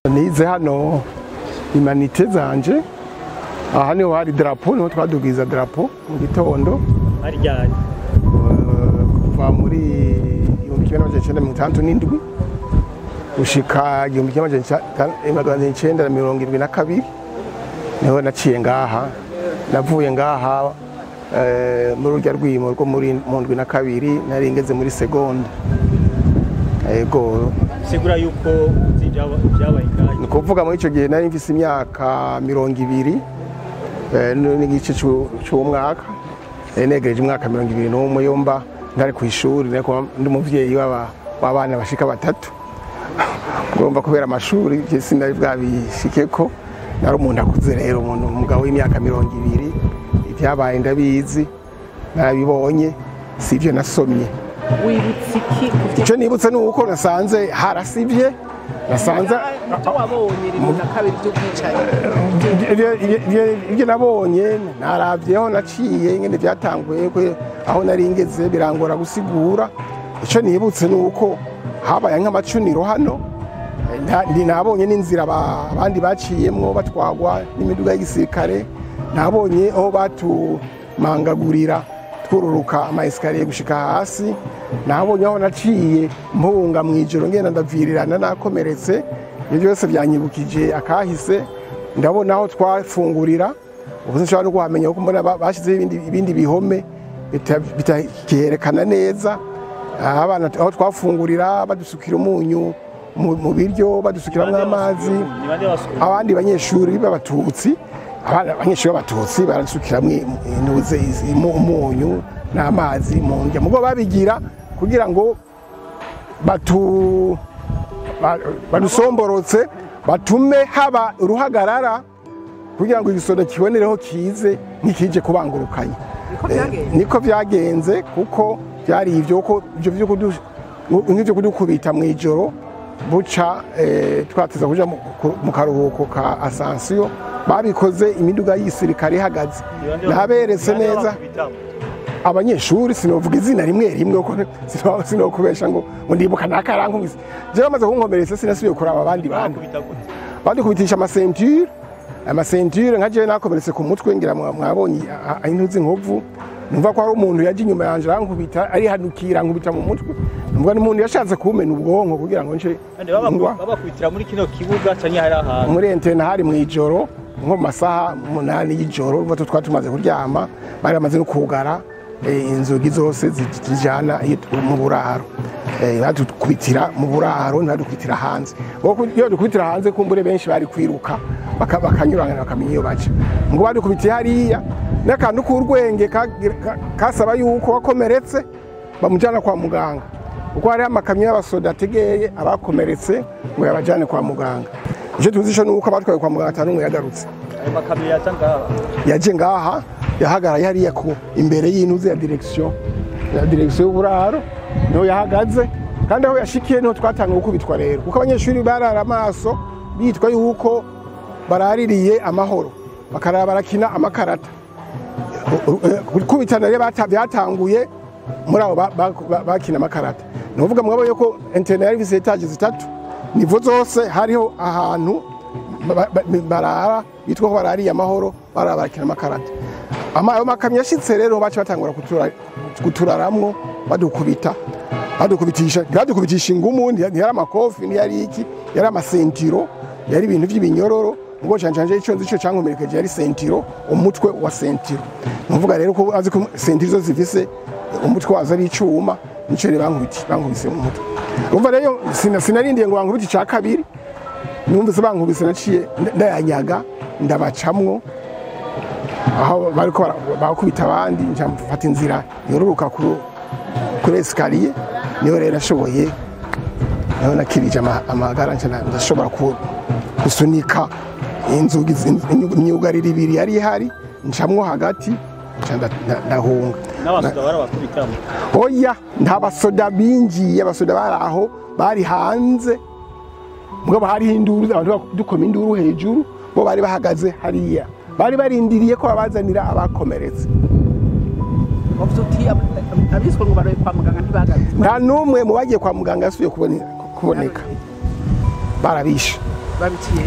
Nize hano humanités zanje, aha niho hari drapeau, niho twadugiza drapeau mu gitondo. Hari ryari? Kuva muri 1967 gushika 1972 niho naciye ngaha. Navuye ngaha muri urya rwimo rwo muri mu ndwi na kabiri, nari ngeze muri seconde. Ego. Sigura yuko uzi ibyabaye ngaha. Ni kuvuga muri ico gihe nari mfise imyaka 20 n'igice c'umwaka, negereje umwaka 21 yomba ntari ku ishuri, nari ndi umuvyeyi w'abana bashika batatu. Ngomba kubera amashuri je sinari bwabishikeko, nari umuntu akuze rero, umuntu umugabo w'imyaka 20. Ibyabaye ndabizi, narabibonye, sivyo nasomye. Wibutse iki? Icyo nibutse ni uko nasanze harasivye, nasanze ibyo wabonye rimwe na kabiri by'ubwicanyi. Ibyo nabonye naravyeho, naciye ingene byatanguye, aho nari ngeze birangora gusigura. Icyo nibutse ni uko habaye nk'amacuniro hano, nabonye n'inzira abandi baciyemwo batwagwa n'imiduga y'igisirikare, nabonye aho batumangagurira twururuka ama escalier gushika hasi, nabonye aho naciye mpunga mwijoro ngenda ndavirirana nakomeretse. Ibyo byose byanyibukije akahise. Ndabona aho twafungurira, ubu sinshobora no kuhamenya kuko mbona bashizeho ibindi bihome bitakerekana neza. Abana aho twafungurira badusukira umunyu mu biryo, badusukiramwo amazi. Abandi banyeshuri b'abatutsi, abanyeshuri b'abatutsi barasukiramwo intuze umunyu n'amazi mu ndya, mugo babigira kugira ngo badusomborotse, batume haba uruhagarara kugira ngo igisoda kibonereho kize nk'ikije kubangurukanya. Niko byagenze, kuko byari ivyo ko ivyo kudukubita mw'ijoro buca twateza kuja mu karuhuko ka Ascension. Babikoze imiduga y'igisirikare ihagaze, naberetse neza abanyeshuri, sinovuga izina rimwe rimwe kuko sinokubesha ngo ndibuka nakarankubise. Je bamaze kunkomeretsa sinasubiye kuraba abandi bantu. Badukubitisha amasenture, nka jewe nakomeretse ku mutwe, ngira mwabonye intuzi inkovu. Numva ko hari umuntu yaje inyuma yanje arankubita, arihanukira ankubita mu mutwe. Numva ni umuntu yashatse kumena ubwonko kugira ngo nce. Babakubitira muri kino kibuga canke hari ahantu muri antena? Hari mw'ijoro nko mu masaha 8 y'ijoro, urumva twari tumaze kuryama, bari bamaze no kugara inzugi zose zijana mu buraro. Badukubitira mu buraro, ntibadukubitira hanze. Iyo dukubitira hanze kumbure benshi bari kwiruka bakanyurangana bakamenya iyo baca. Ngo badukubitiye hariya n'akantu k'urwenge kasaba yuko wakomeretse bamujyana kwa muganga, kuko hariho amakamyo y'abasoda ategeye abakomeretse ngo yabajyane kwa muganga. Icyo tuzi cyo ni uko abatwaye kwa muganga atanu yagarutse. Ayo makamyo yaca ngaha, yaje ngaha, yahagaraye hariya ku imbere y'intuze ya direction y'uburaro, niho yahagaze. Kandi aho yashikiye niho twatanga gukubitwa rero, kuko abanyeshuri barara amaso bitwa yuko baraririye amahoro, bakarara barakina amakarata. Gukubitana rero byatanguye muri abo bakina amakarata. Ni ukuvuga mwabonye ko internet yari ifise etaje zitatu, nivo zose hariho ahantu barara bitwa ko barariye amahoro, barara barakina amakarata. Ayo makamyo yashitse rero baca batangura guturaramwo, badukubita, badukubitisha, ntibadukubitisha ingumu, ntiyari amakofi, ntiyari iki, yari amasentiro, yari ibintu by'ibinyororo. Ngo canje ico nzi ico cankomerekeje yari sentiro, umutwe wa sentiro. Nuvuga rero ko azi ko sentiro zo zifise umutwe wazo ari icuma, nico rero bankubise mu mutwe. Urumva rero sinarindiye ngo bankubite ica kabiri, numvise bankubise naciye ndayanyaga ndabacamwo aho bariko bakubita abandi, nca mfata inzira yoruruka kuri escalier, niho rero nashoboye, niho nakirije amagara, nca ndashobora gusunika inzugi imyugariro ibiri yari ihari, ncamwo hagati nca ndahunga. N'abasoda barabakubitamo? Oya, nta basoda binjiye, abasoda bari aho bari hanze, mugabo hariho induru, abantu dukoma induru hejuru, bo bari bahagaze hariya, bari barindiriye ko babazanira abakomeretse. Wavuze uti abiswe ngo baroye kwa muganga ntibagarutse. Nta n'umwe mu bagiye kwa muganga yasubiye kuboneka, barabishe. Babiciye?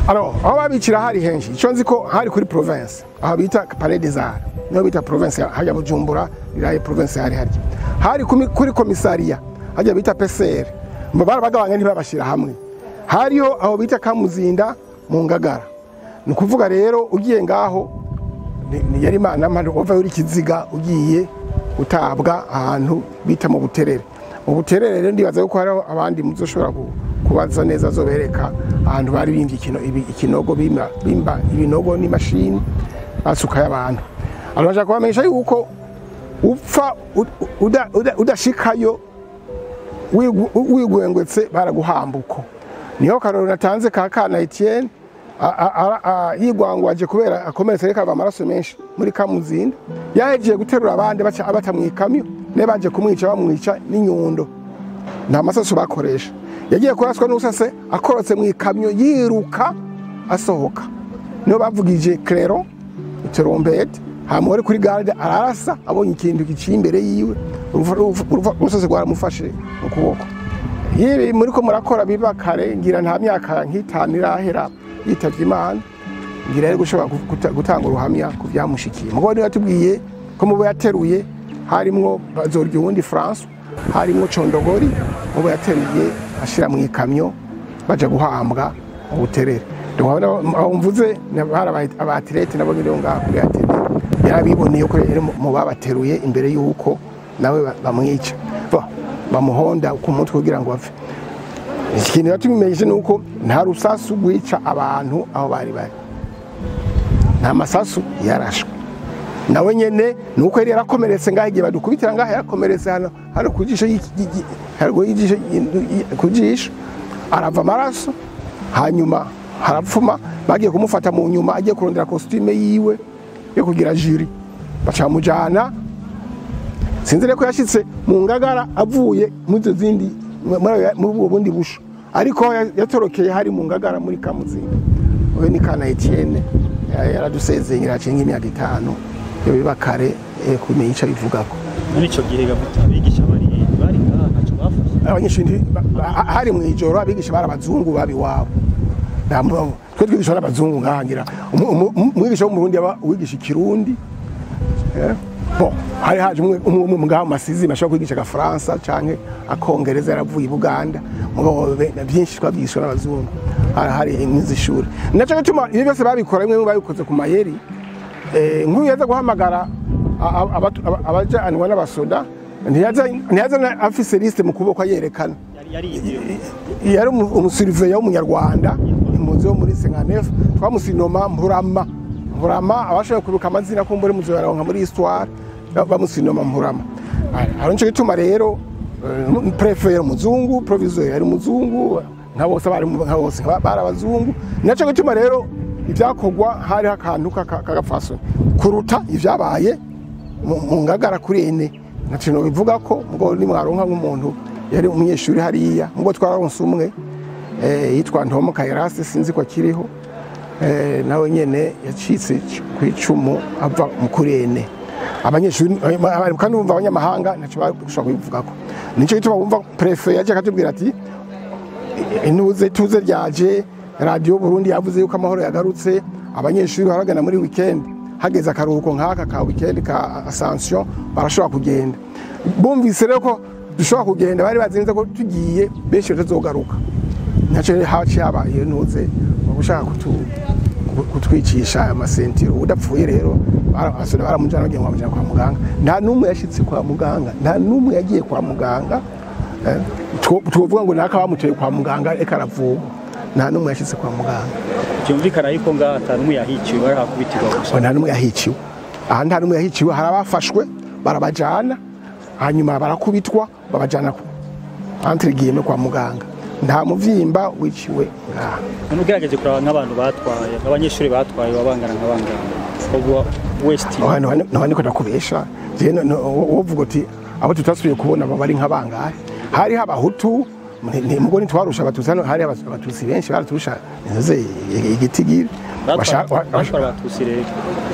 Alors, aho babicira hari henshi. Icyo nzi ko hari kuri province, aho bita Palais des Arts, niho bita province hajya Bujumbura, iraye province hari harya. Hari kuri commissariat, hajya bita PCR. Mbo barabagabanya ntibabashira hamwe. Hariho aho bita Kamuzinda mu Ngagara. Ni ukuvuga rero ugiye ngaho ni yari Imana mpano uva uri Kiziga ugiye utabwa ahantu bita mu Buterere. Mu Buterere rero ndibaza yuko hariho abandi muzoshobora kubaza neza zobereka ahantu bari bimvye ikinogo bimba ibinogo n'imashini basuka y'abantu. Alors bashaka kubamenyesha yuko upfa udashikayo wigwengwetse baraguhambuko. Niho karoro natanze ka kana Etienne yigwangwaje kubera akomeretse reka ava amaraso menshi muri Kamuzinda, yahejeje guterura abandi baca abata mu ikamyo ne baje kumwica bamwica n'inyundo, nta masasu bakoresha. Yagiye kuraswa n'usase akorotse mu ikamyo yiruka asohoka, niho bavugije clairon trompette, hama wari kuri garde ararasa abonye ikintu giciye imbere yiwe, urusase rwaramufashe mu kuboko. Ibi muri ko murakora biba kare, ngira nta myaka nk'itanu irahera yitavye Imana, ngira yari gushobora gutanga uruhamya ku vyamushikiye. Mugabo niwe yatubwiye ko mu bo yateruye harimwo Bazorya uwundi François, harimwo Condogori, mu bo yateruye ashira mu ikamyo baja guhambwa mu Buterere. Aho mvuze bari aba athlète nabo nyine ngaha kuri athlète, yarabiboneye ko rero mu babateruye imbere y'uko nawe bamwica bamuhonda ku mutwe kugira ngo bapfe. Ikintu yatubimenyeshe nuko nta rusasu rwica abantu aho bari bari, nta masasu yarashwe. Nawe nyene nuko yari yarakomeretse ngaho igihe badukubitira ngaho yarakomeretse hano hano kujisho y'ijisho kujisho arava amaraso, hanyuma harapfuma. Bagiye kumufata mu nyuma agiye kurondera costume yiwe yo kugira jury, bacamujana. Sinzi ko yashitse mu Ngagara avuye muri izo zindi muri ubwo bundi busho, ariko yatorokeye hari mu Ngagara muri Kamuzinda. Uyu ni kana Etienne yaradusezeye ngira acinga imyaka 5 yo biba kare kumenya ico bivugako. Muri ico gihe abigisha bari ngaha ntaco bafashe. Abanyeshuri hari mu ijoro abigisha bari abazungu babi wabo. Twe twigisha n'abazungu ngaha, ngira umwigisha wo mu Burundi aba uwigisha ikirundi. Bon, hari haje umwe ngaha mu Masizi bashobora kwigisha agafaransa canke akongereza, yaravuye i Buganda. Mugabo byinshi twabyigishwa n'abazungu, hari n'izishuri. Naco gituma ibyo byose babikora bimwe babikoze ku mayeri. Nk'uyu yaza guhamagara abajanwa n'abasoda, ntiyaza afise liste mu kuboko ayerekana. Yari umusurveillant w'umunyarwanda impunzi wo muri 59, twamusinoma Mpurama. Mpurama abashoboye kwibuka amazina kumbure muzoyaronka muri histoire, bamusinoma Mpurama. Aho nico gituma rero préfet yari umuzungu, proviseur yari umuzungu, nka bose bari nka bose bari abazungu. Naco gituma rero ivyakogwa hari akantu k'agapfasoni kuruta ivyabaye mu Ngagara kuri ene. Naco no bivuga ko mugo ni mwaronka nk'umuntu yari umunyeshuri hariya, mugo twararonse umwe yitwa Ntomo Kairasi, sinzi ko akiriho, nawe nyene yacitse ku icumu ava mu kurene. Abanyeshuri kandi bumva abanyamahanga ntaco bashobora kubivugako. Nico gituma bumva préfet yaje akatubwira ati intuze tuze ryaje radio Burundi yavuze yuko amahoro yagarutse, abanyeshuri baragana muri weekend, hageze akaruhuko nk'aka ka weekend ka Ascension barashobora kugenda. Bumvise rero ko dushobora kugenda, bari bazinze ko tugiye benshi batazogaruka. Naco haci haba iyo ntuze ushaka kutwicisha amasentiro. Udapfuye rero abasore baramujana bagiye bamujana kwa muganga. Nta numwe yashitse kwa muganga, nta numwe yagiye kwa muganga. Tuvuga ngo naka bamuteye kwa muganga eka aravugwa, nta numwe yashitse kwa muganga. Byumvikana yuko ngaha ata numwe yahiciwe, barahakubitirwa gusa. Nta numwe yahiciwe aha, nta numwe yahiciwe. Hari abafashwe barabajana, hanyuma barakubitwa babajana entre guillemets kwa muganga. Nta muvyimba wiciwe ngaha. None ugerageje kuraba nk'abantu batwaye, abanyeshuri batwaye babangana nk'abangana ubwo West. Aho niko ndakubesha je, wovuga uti abo tutasubiye kubona bari nk'abangahe. Hariho abahutu, Mugo ntitwarusha Abatutsi. Hano hari Abatutsi benshi, baraturusha inzoze igitigiri. Batwara Abatutsi rero?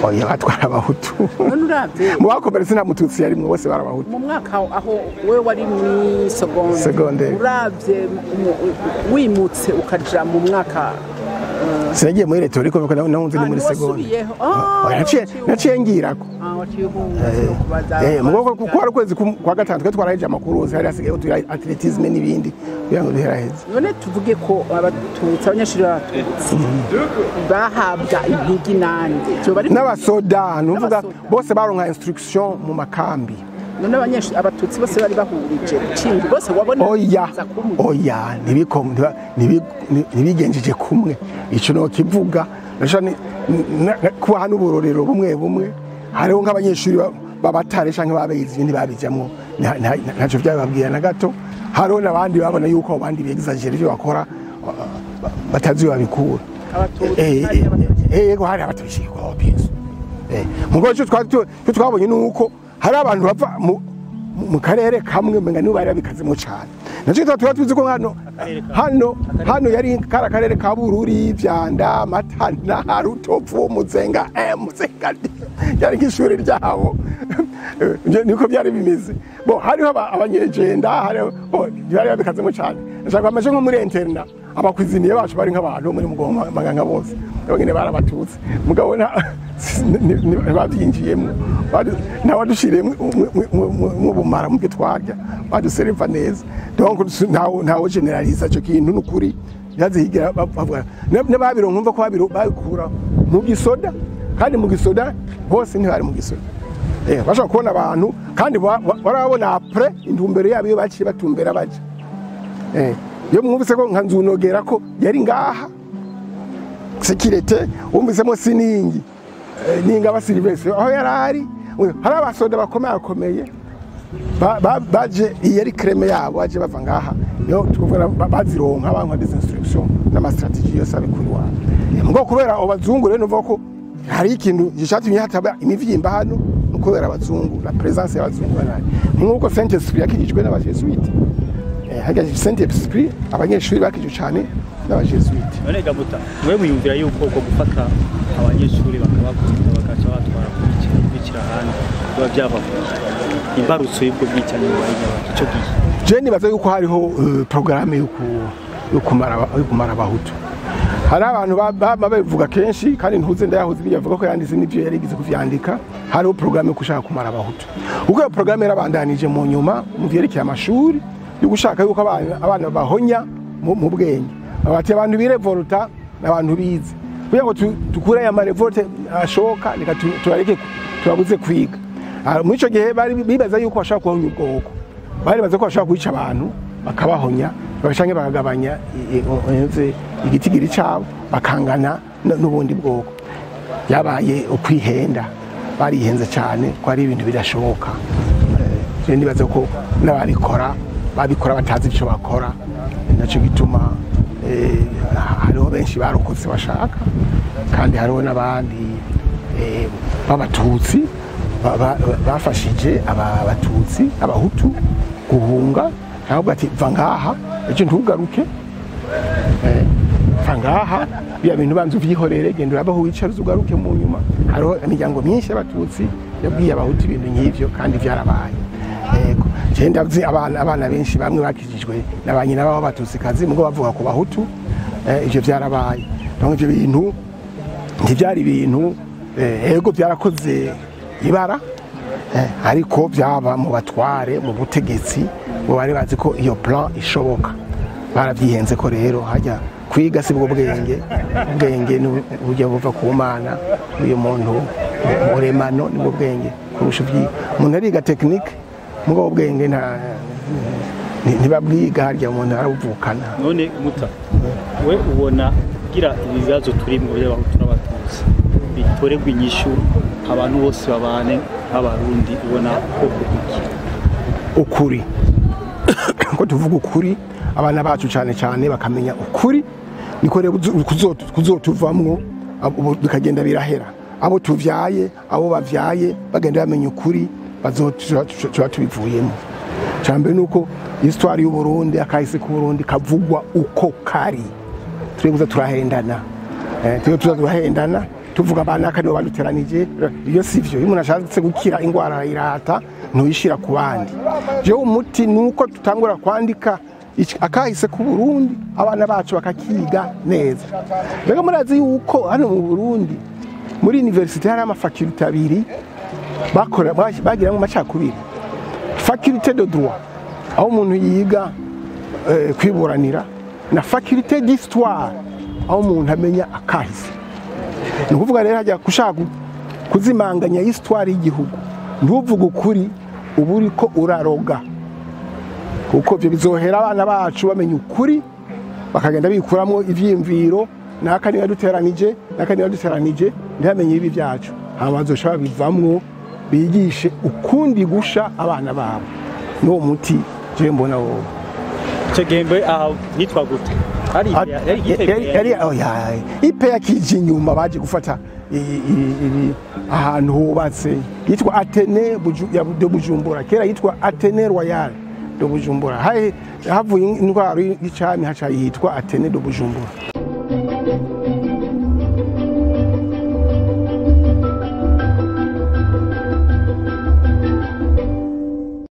Oya, batwara Abahutu. None uravye Mu bakomeretse nta Mututsi yarimwo, bose bari Abahutu. Mu mwaka aho we wari muri seconde, Secondaire. uravye wimutse ukaja mu mwaka Sinagiye muri leta, ariko nahunze ni muri seconde. Ntiwasubiyeho? Ah, Oya, naciye ngirako. Ah, waciye uhunga, sinokubaza. Mugo kuko ari ukwezi kwa gatanu, twe twaraheje amakuru yose, hari hasigaye tugira athlétisme n'ibindi kugira ngo duheraheze. None tuvuge ko Abatutsi, abanyeshuri b'Abatutsi bahabwa impigi nande? Vyoba ari N'abasoda nuvuga. N'abasoda. Bose baronka instruction mu makambi. None abanyeshuri Abatutsi bose bari bahurije cindi bose wabona Oya. baza kumwe? Oya, ntibigenjeje kumwe, ico no kivuga. Kuba hano uburorero bumwe bumwe, hariho nk'abanyeshuri b'abatare canke babizi ntibabijamwo, ntaco vyababwira na gato. Hariho n'abandi babona yuko abo bandi bexagera ivyo bakora, batazi iyo babikura. Abatutsi, hari Abatutsi. Yego, hari Abatutsi oh, bien sûr. Mugo ico ico twabonye nuko hari abantu bava mu karere kamwe, menga nibo bari babikazemo cane. Naco tuba tuzi ko hano hano yari kari akarere ka Bururi, Vyanda, Matana, Rutovu, Muzenga, Muzenga ryari nk'ishuri ryabo. Niko byari bimeze. Bo hariho abanyegenda, hariho bo bari babikazemo cane. Ndashaka amaje nko muri internat, aba cuisiniers bacu bari nk'abantu muri Mugomba maganga, bose abangene barabatutsi, mugabo ntibabyinjiyemo, ntawadushiriyemo ubumara mu byo twarya, baduseriva neza. Donc ntawe generaliza ico kintu, nukuri ntihazihigira bavuga n'ababironka. Umva ko babikura mu gisoda, kandi mu gisoda bose ntibari mu gisoda. Bashobora kubona abantu kandi barabona après intumbero yabo iyo baciye batumbera baja. Iyo mwumvise ko nka Nzunogera ko yari ngaha sécurité, wumvisemo Siningi, ninga basirivese aho yari ari, hari abasoda bakomeye akomeye baje, iyi yari crème yabo, baje bava ngaha, niho tukuvuga bazironka banka des instructions n'ama stratégies yose abikuri wabo. Mugo kubera abo bazungu rero, nuvuga ko hari ikintu gishatumye hataba imivyimba hano, no kubera abazungu, la présence y'abazungu hano. Nk'uko Saint Esprit yakijijwe n'abajesuite, harya Saint Esprit abanyeshuri bakijijwe cyane n'abajesuite. None gamuta, mwe mwiyumvira yuko uko gufata abanyeshuri bakabakubita, bakaca batwara kubikira ahandi, biba byava ku imbarutso y'ubwo bwicanyi bubaye ico gihe? Je nibaza yuko hariho programme yo kumara Abahutu. Hari abantu babivuga kenshi, kandi ntuze ndayahoze ibyo avuga ko yanditse n'ibyo yarigeze kuvyandika. Hariho programme yo gushaka kumara Abahutu, kuko iyo programme yarabandanije mu nyuma mu vyerekeye amashuri, yo gushaka yuko abana bahonya mu bwenge. Bati abantu birevolta n'abantu bize, kugira ngo dukure aya ma révoltes ashoka, reka tubareke, tubabuze kwiga. Muri ico gihe bari bibaza yuko bashaka kubahonya ubwoko, bari bazi ko bashobora kwica abantu bakabahonya, canke bakagabanya igitigiri cabo, bakangana n'ubundi bwoko. Byabaye ukwihenda, barihenze cyane ko ari ibintu bidashoboka. Je nibaza ko n'ababikora babikora batazi icyo bakora. Nacyo gituma hariho benshi barokotse bashaka, kandi hariho n'abandi b'Abatutsi bafashije aba Batutsi, Abahutu guhunga, ahubwo ati: "Va ngaha, ejo ntugaruke, va ngaha, biya bintu banza uvyihorere, genda urabaho wicara, ugaruke mu nyuma." Hariho imiryango myinshi y'Abatutsi yabwiye Abahutu ibintu nk'ivyo, kandi vyarabaye. Yego, je ndazi abana benshi bamwe bakijijwe na ba nyina babo Abatutsi kazi, mugo bavuga ku Bahutu. Ivyo vyarabaye. Donc ivyo bintu ntivyari ibintu, ego byarakoze ibara, ariko byaba mu batware, mu butegetsi, bo bari bazi ko iyo plan ishoboka. Barabyihenze ko rero hajya kwiga si bwo bwenge. Ubwenge ni uburyo buva ku Mana, uyu muntu muremano nibwo bwenge kurusha ubyiga. Umuntu ariga technique, mugabo ubwenge nta ntibabwiga, harya umuntu arabuvukana. None muta, we ubona kugira ibibazo turimwo by'Abahutu n'Abatutsi bitoregwa inyishu, abantu bose babane nk'Abarundi, ubona ko iki? Ukuri, ko tuvuga ukuri, abana bacu cyane cyane bakamenya ukuri, niko rero kuzotuvamwo bikagenda birahera. Abo tuvyaye, abo bavyaye, bagenda bamenya ukuri, bazotuba tubivuyemo. Icambere nuko histoire y'u Burundi, akahise ku Burundi kavugwa uko kari. Turi turahendana, turi tuza turahendana tuvuga abanaka nibo baduteranije. Iyo sivyo. Iyo umuntu ashatse gukira ingwara arayirata, ntuyishira ku bandi. Jewe umuti nuko tutangura kwandika akahise ku Burundi, abana bacu bakakiga neza. Mbega murazi yuko hano mu Burundi muri université hari ama facultés abiri bakora bagiramo amacakubiri? Faculté de droit, aho umuntu yiga kwiburanira, na faculté d'histoire, aho umuntu amenya akahise. Ni ukuvuga rero hajya gushaka kuzimanganya histoire y'igihugu, ntuvuge ukuri, uba uriko uraroga, kuko ibyo bizohera abana bacu bamenya ukuri, bakagenda bikuramo ivyiyumviro: naka niba duteranije, naka niba duteranije, ntibamenye ibi byacu. Hama bazoca babivamwo, bigishe ukundi gusha abana babo. N'uwo muti je mbona wowe. Icyo gihembe aha hitwa gute? Hari yari yari oya, IPA kije inyuma, baje gufata ahantu hubatse yitwa Athénée de Bujumbura. Kera yitwa Athénée Royal de Bujumbura. Havuye intwaro y'icami, haca yitwa Athénée de Bujumbura.